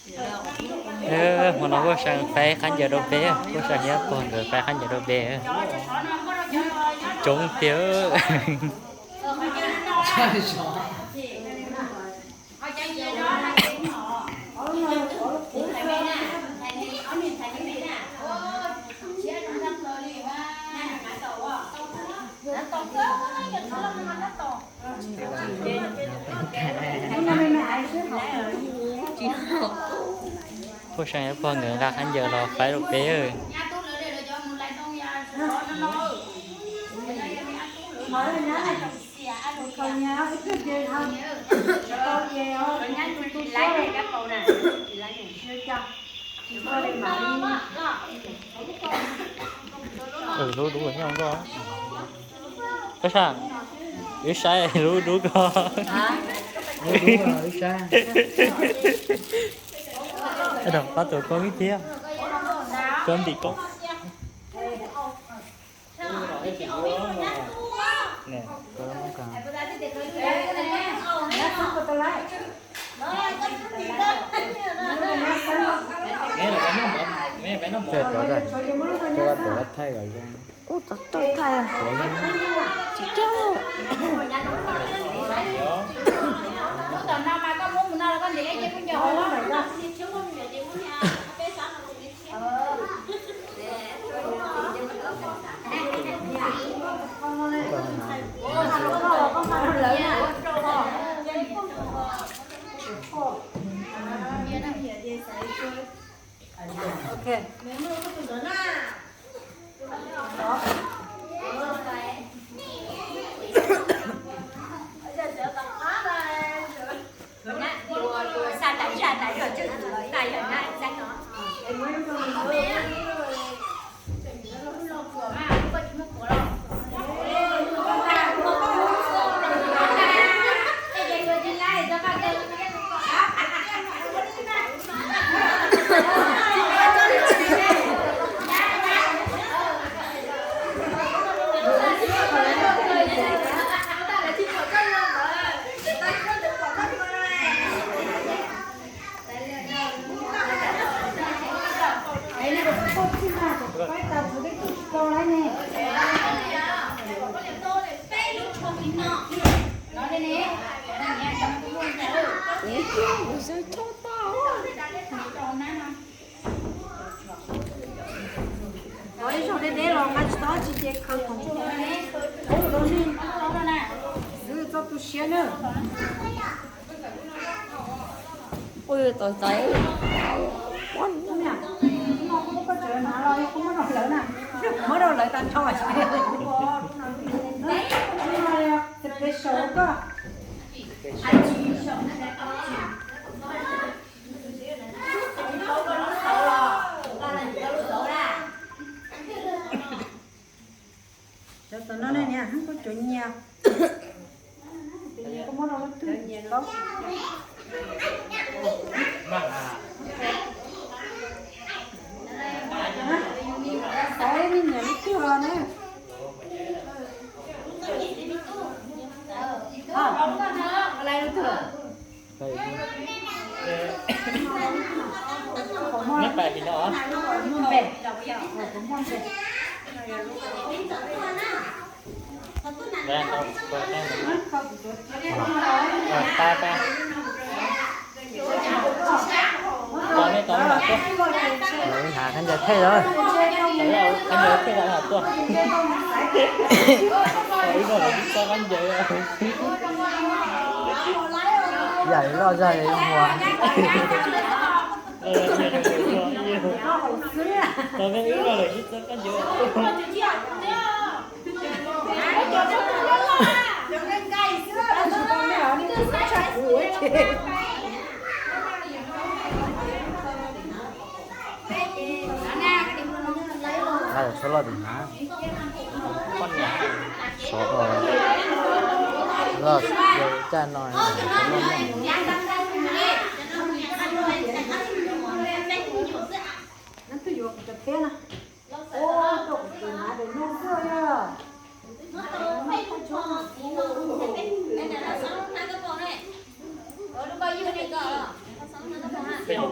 Hmo no Paj Seem faib qab ncaws rau peb, Paj Seem thiab pog nkawd faib qab ncaws rau peb. Coob tiag. Paj Seem thiab pog nkawd nqa qab ncaws los faib rau peb. Lub dub nyob koj. Paj Seem, wb saib lub dub koj. Pab tus koj wb thiab. Koj ntim koj. Ua tau tau thaij tsis cab. Ov, ib zaug deb deb los nqa tsis tau dab tsi ces khaws khoom rau nej, xwv txoj tu siab na. Ua tau txais. Muab rau lawv tas nrho. Special koj. Cov tom no ne niam, koj cov nyias. Cov nyias koj muab rau lub twg tau. Xaiv me nyuam lub twg los na. Lub twg? Hnav qab ncaws thej lawm. Yam loj zog li muag. Xov loj, caj no. Peb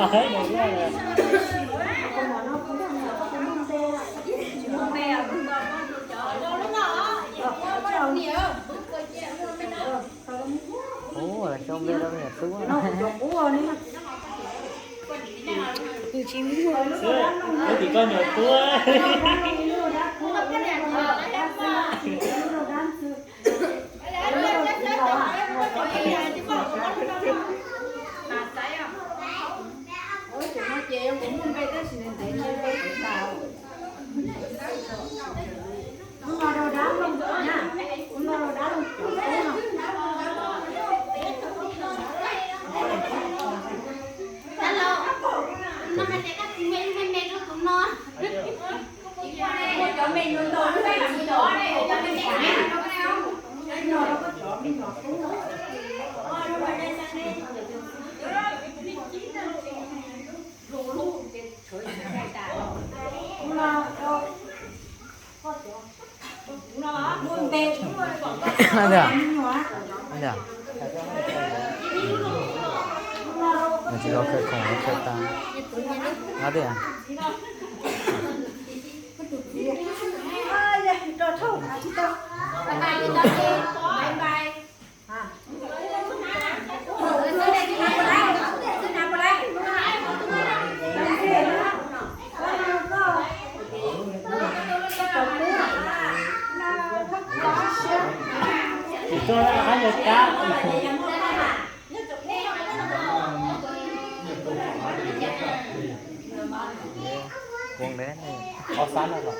Ub, coj npe rau niam tub. Tus tsis muaj. Ub, tim koj niam tub. Tsis tau khaws khoom, khaws tas. Ab tiag. Tsis tuaj qab yog kab. Kuv neb, ob sab no los.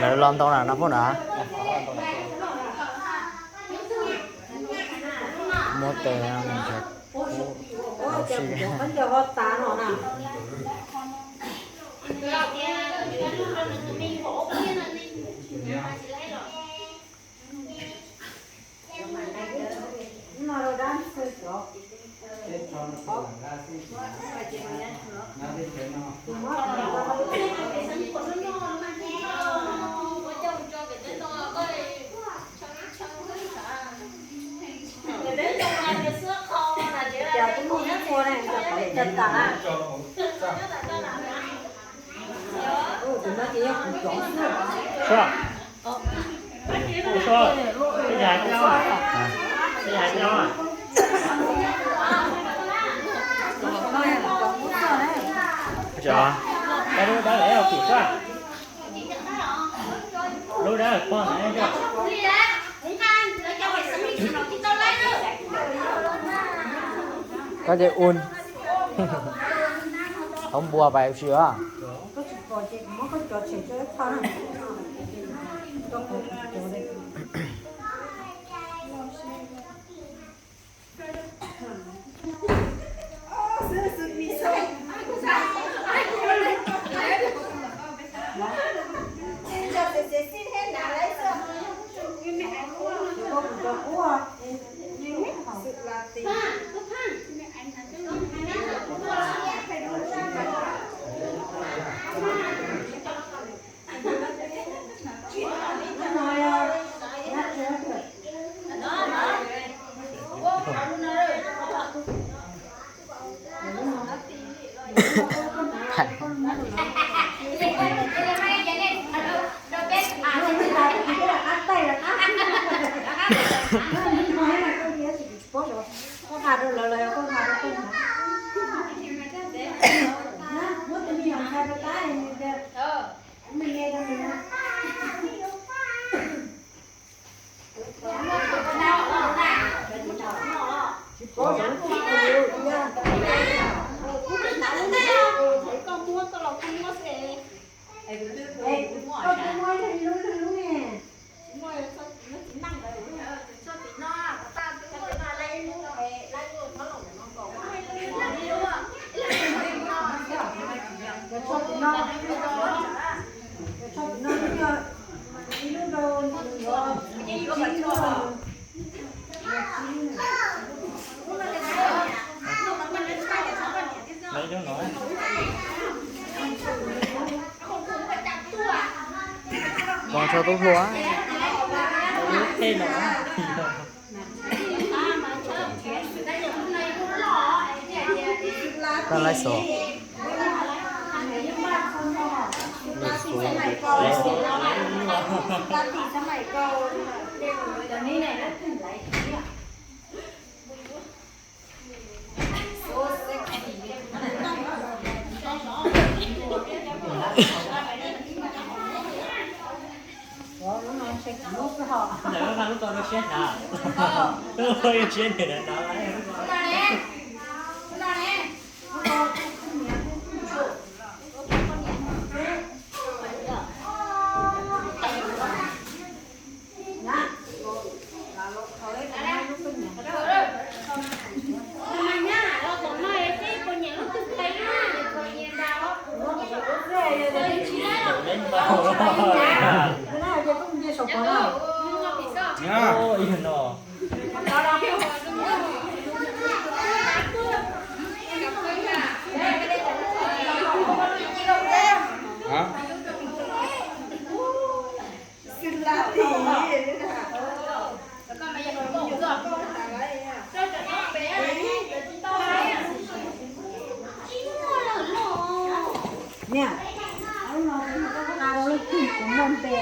Lawv los ntau na no phooj na. Muab tes no mus nrhiav. Sua, sua, ib yam cov, ib yam cov. Cov, cov lub dawb lawm ua kim sua. Lub dawb pog na. Koj ces un. Thaum npua pais ua si os. Tos tso tub hlua. Tag laib xos. Ntawm lub no rau siab hnyav, lub no siab hnyav hnyav. Niam, qa rau leej twg kuv muaj npe.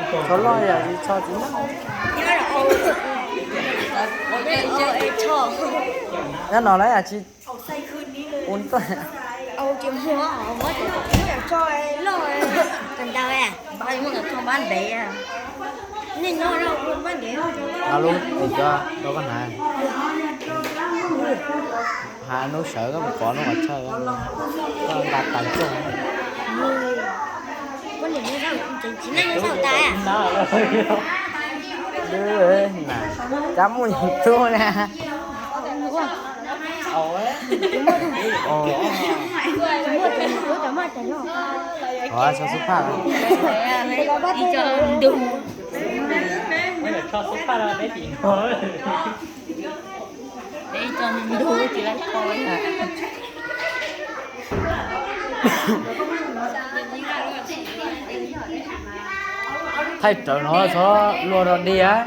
Txhob loj yam tsis txhob tsis loj. Nyob no lawm yam tsis ua tuaj. Muab cov tso loj kawg ntawd, muab cov tso npab ntev. Nej nyob rau npab ntev. Lub tim cov rau koj hnav. Hnav hnub sawv koj mus pov hnub qhov chaw, koj nqa tas txog. Cab muaj yus tub na. Ov, tso xub phaj. Tso xub phaj no peb tim no. Peb tso ntug tsis laib tho. Thaij rawv no txhob luag rau diam.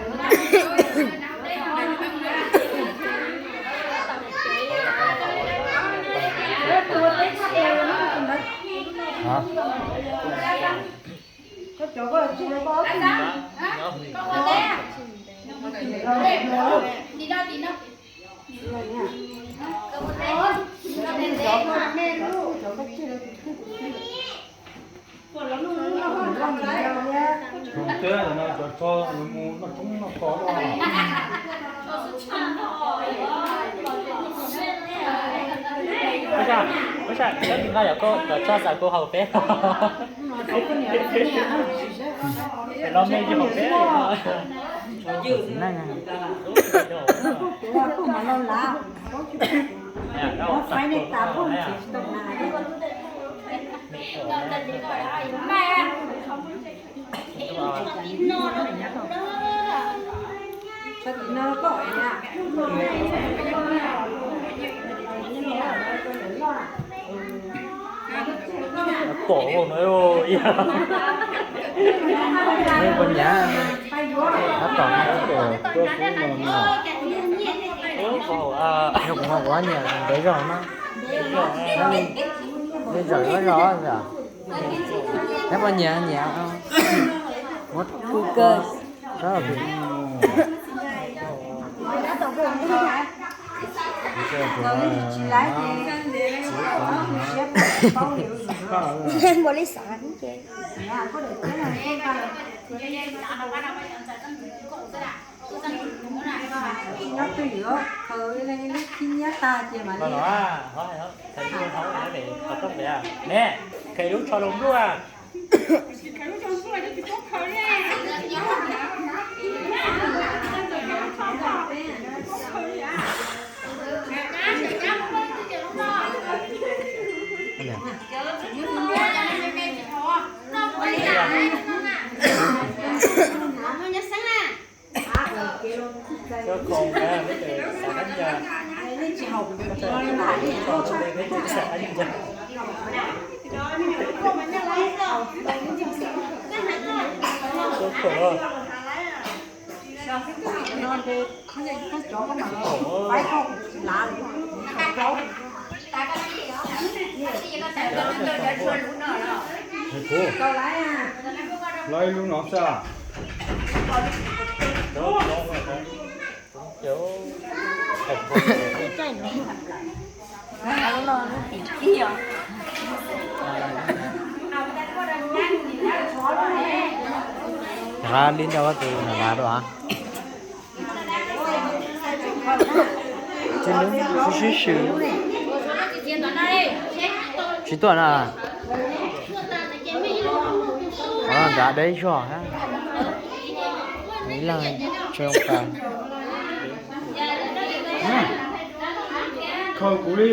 Ua cas, ua cas koj tsis nqa yam koj cov tshaj xav kuv haus peb? Los me yog peb. Pom no, nej puas nyiam? Tab tom, kuv ho kuv nyiam ntev zog na. Zom zov zos, neb puas nyiam nyiam? Muab kuj kawg. Npaum li xav ces nyob twj ywm, khaws ib lub khib nyiab tag ces mam li. Ne, khaws lub tsho rau npluaj. Los ib lub no xwb. Rov qab li ntawm tus na dua. Sib sib swm. Tsis tuaj na. Nrad deb zog. Ib leeg tso pa. Khaws kuv li.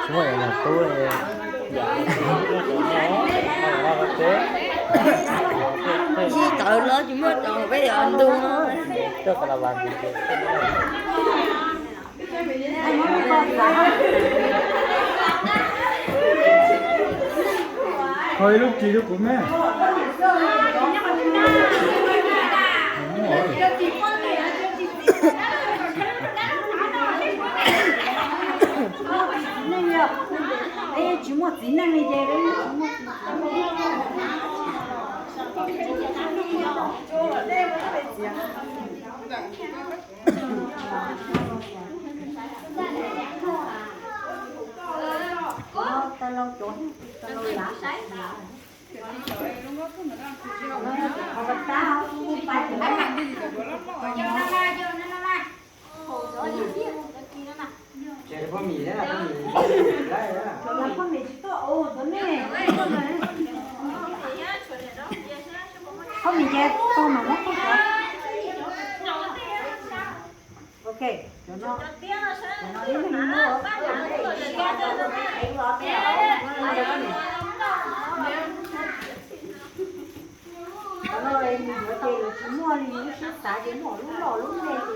Tsis muaj yam tub li. Tsis tawv los tsis muaj tau peb yog ntu no. Kho ib lub ris rau kuv me. Tsis muaj txiv neej li ces tsis muaj txiv. Phauj, mis ces tau mas muab phauj cov. Ok, cov no, cov no ib leeg muab. Cov no nws yuav ces yuav tsis muaj li lub siab xav ces muaj lub loj lub me ces.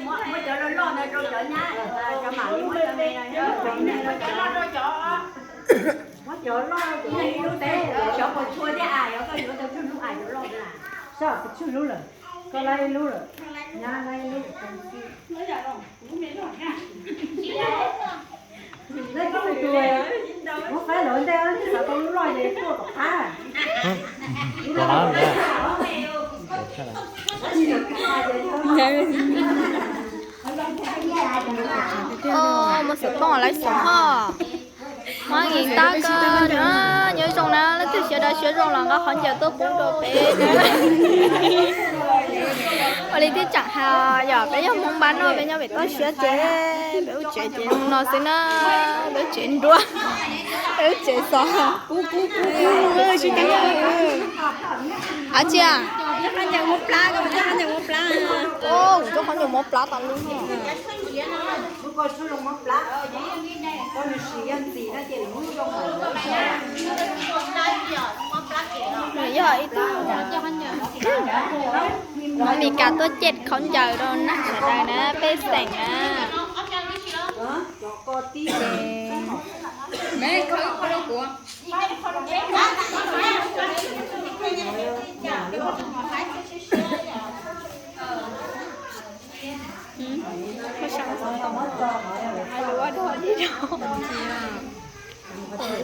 Muab cov loj loj ntawd rau cov nyab, cov mam li muab cov me no, cov me no rau cov. Muab cov loj rau cov me lub teb, cov puas tshua thiab as, yog koj yuav tau tsawg lub as cov loj na. Sab puas tsawg lub lawm, koj laib ib lub lawm, nyab laib ib lub. Leej twg tus muab faib lawv ntej xav tau lub loj ces tuaj tom qab. Mus xov tooj lawv xov ho. Muab nqis tab kawg na, nyob zoo na, leej twg siab dawb siab zoo los nqa qhov ncauj tuaj pub rau peb. Ua li thiaj tseem hais yom, peb yog Hmoob npab noj, peb nyob pem toj siab ces peb lub tsev ces no xwb na, peb lub tsev nruab, peb lub tsev xov. Ab tsi a? Kuv coj qhov ncauj muab plab tas lub no. Nws yog ib tug Meskas tuaj cem khaub ncaws rau neeg sawv daws na, pej xeem na.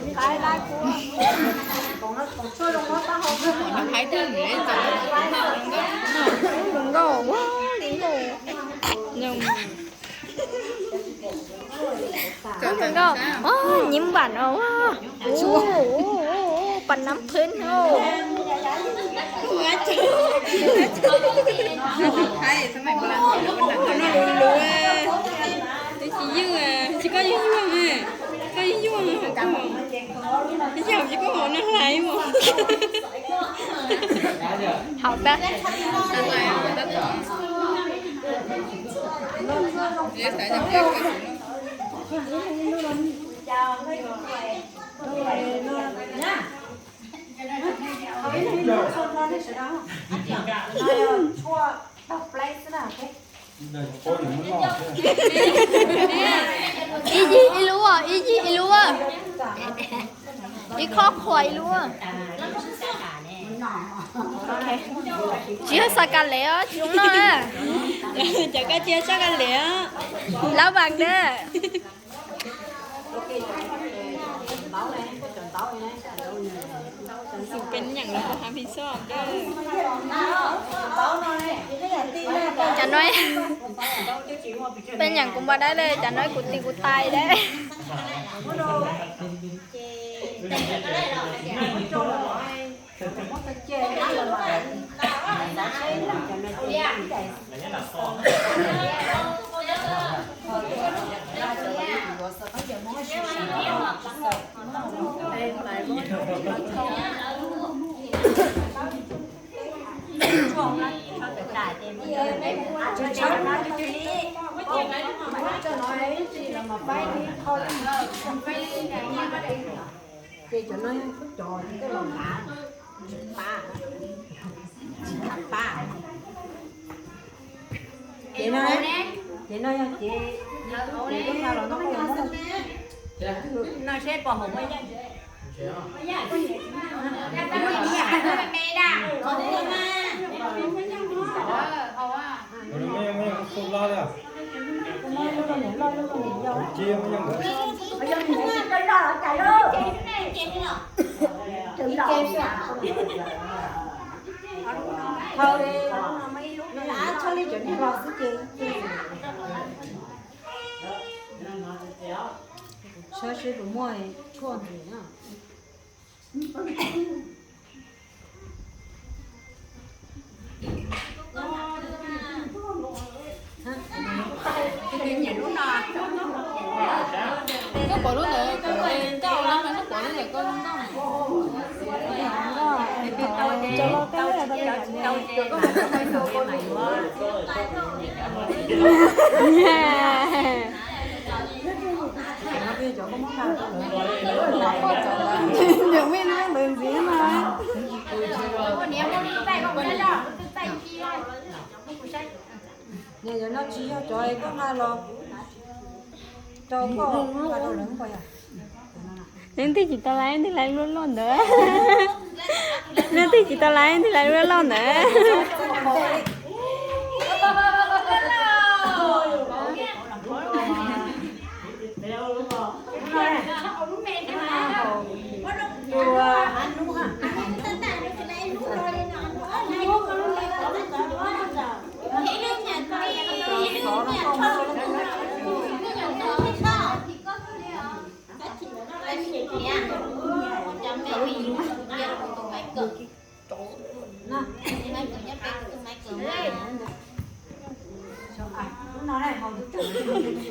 Nkauj, nkauj. Nkauj, nkauj, nyib npam no, pas nab phwb no. Tsis ywg, tsis koj ywg yuag, koj ywg yuag, ib yam tsis koj hauv no hlais mus. Hauv tag. Ib yig ib lub, ib yig ib lub, ib khob qhuas ib lub. Tsis yog xav kas lev os, tsis zoo noj na. Cov koj tsis yog xav kas lev os. Lab vas ntawd. Xws peb nyeem los puas hav pis xoj. Cov no, peb nyeem kuv npau dawb lawm, cov no kuv tis kuv tais dawb. Ces cov no cov cov pa, pa. Ces no, ces no yog ces, ces no yog ces, no seb pom hauv muaj ib yam. Thaum li cov niag los xwb ces saib seb puas muaj tshuaj ntxiv na. Koj pom lub ntawd, koj ua lub ntawd, koj ua lub ntawd. Nws muaj ib lub ntawd ntxiv mas. Nws yog no tsis yog cov koj nqa los rau koj nqa rau lawv pom yom. Leej twg tsis tau laiv, leej twg laiv luaj loj ntawd. Leej twg tsis tau laiv, leej twg laiv luaj loj ntawd.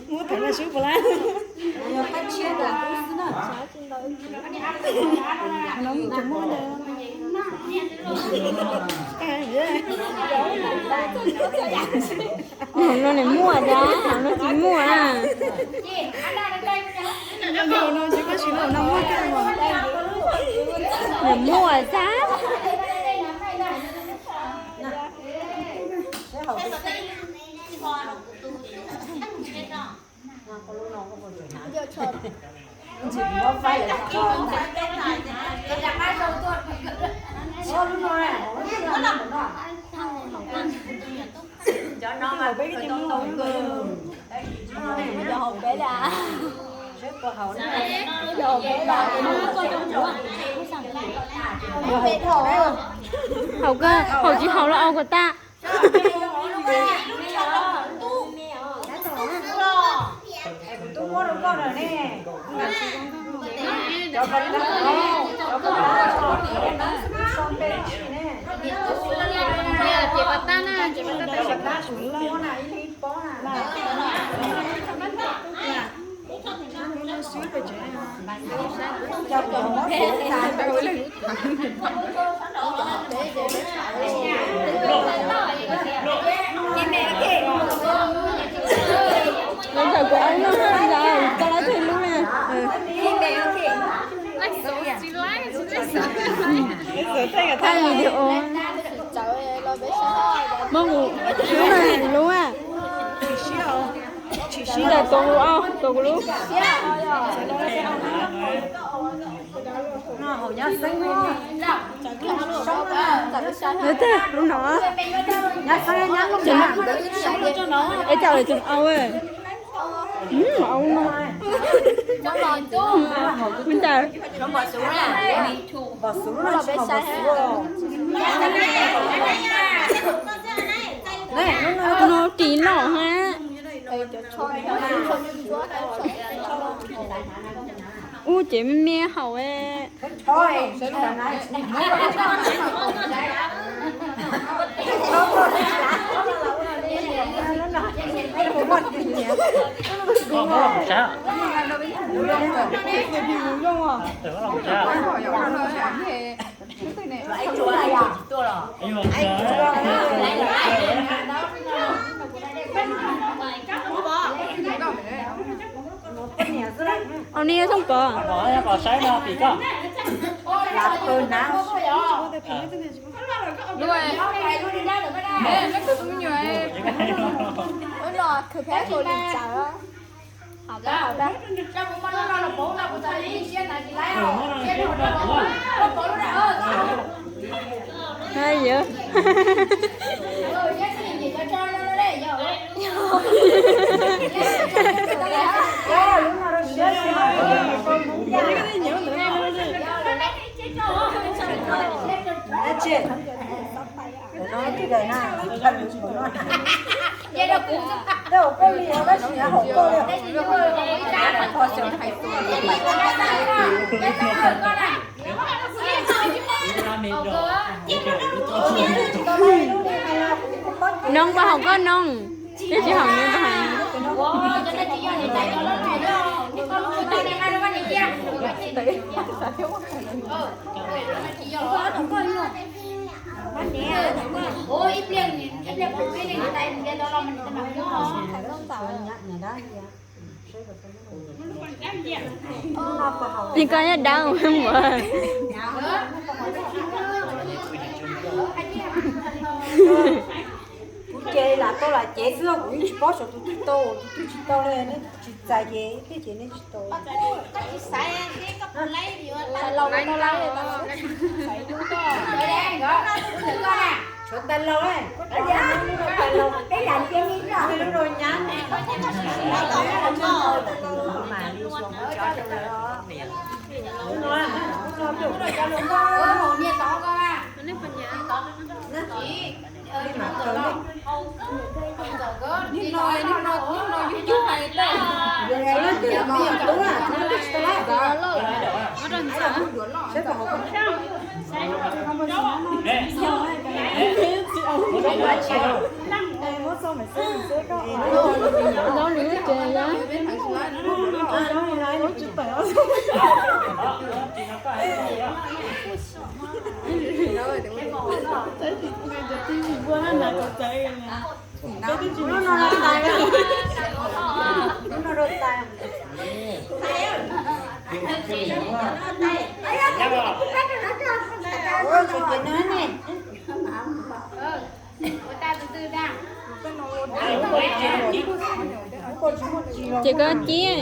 Muab thawv na sub puas lab. No nws muaj, no tsis muaj. Nws muaj xwb. Haus koj, haus tsis haus los au kom tag. Lawv thaum kuv au no, tau lawv tej lub na. Thaij video. Muab kuv lub na, lub na. Tsis sib los, tua kuv lub, tua kuv lub. Lub no. Es cas lawv tseem au, au no. Kuv ntawd. No ris no ha. Ub, ces me me haum. Au, nej yuav thooj pov. Ai yawg. Noog, pab haum koj noog. Twb tsis haum nws pab haum. Li koj nyob dawb muag. Kuv ces lam tau lam cev xwb, kuv yeej tsis paub xyov tus twg tau tus twg tsis tau li, nej tsis txais ces ib pliag ces nej tsis tau. Tshuav tais laus, tais laus, peb lam cia li lub rau nyab. Ces koj cia.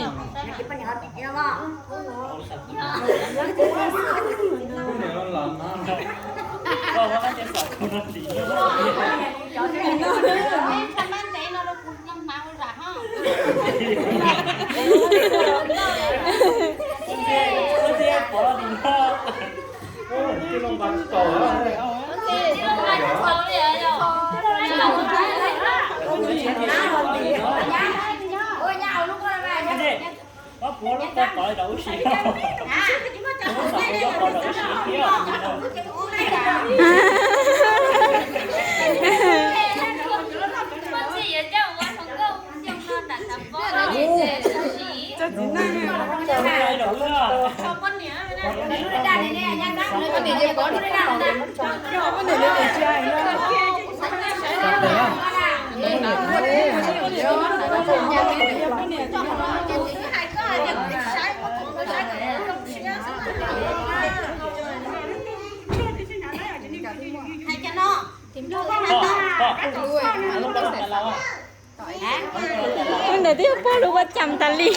Ntawm twb yog pog lus ua cam tas li.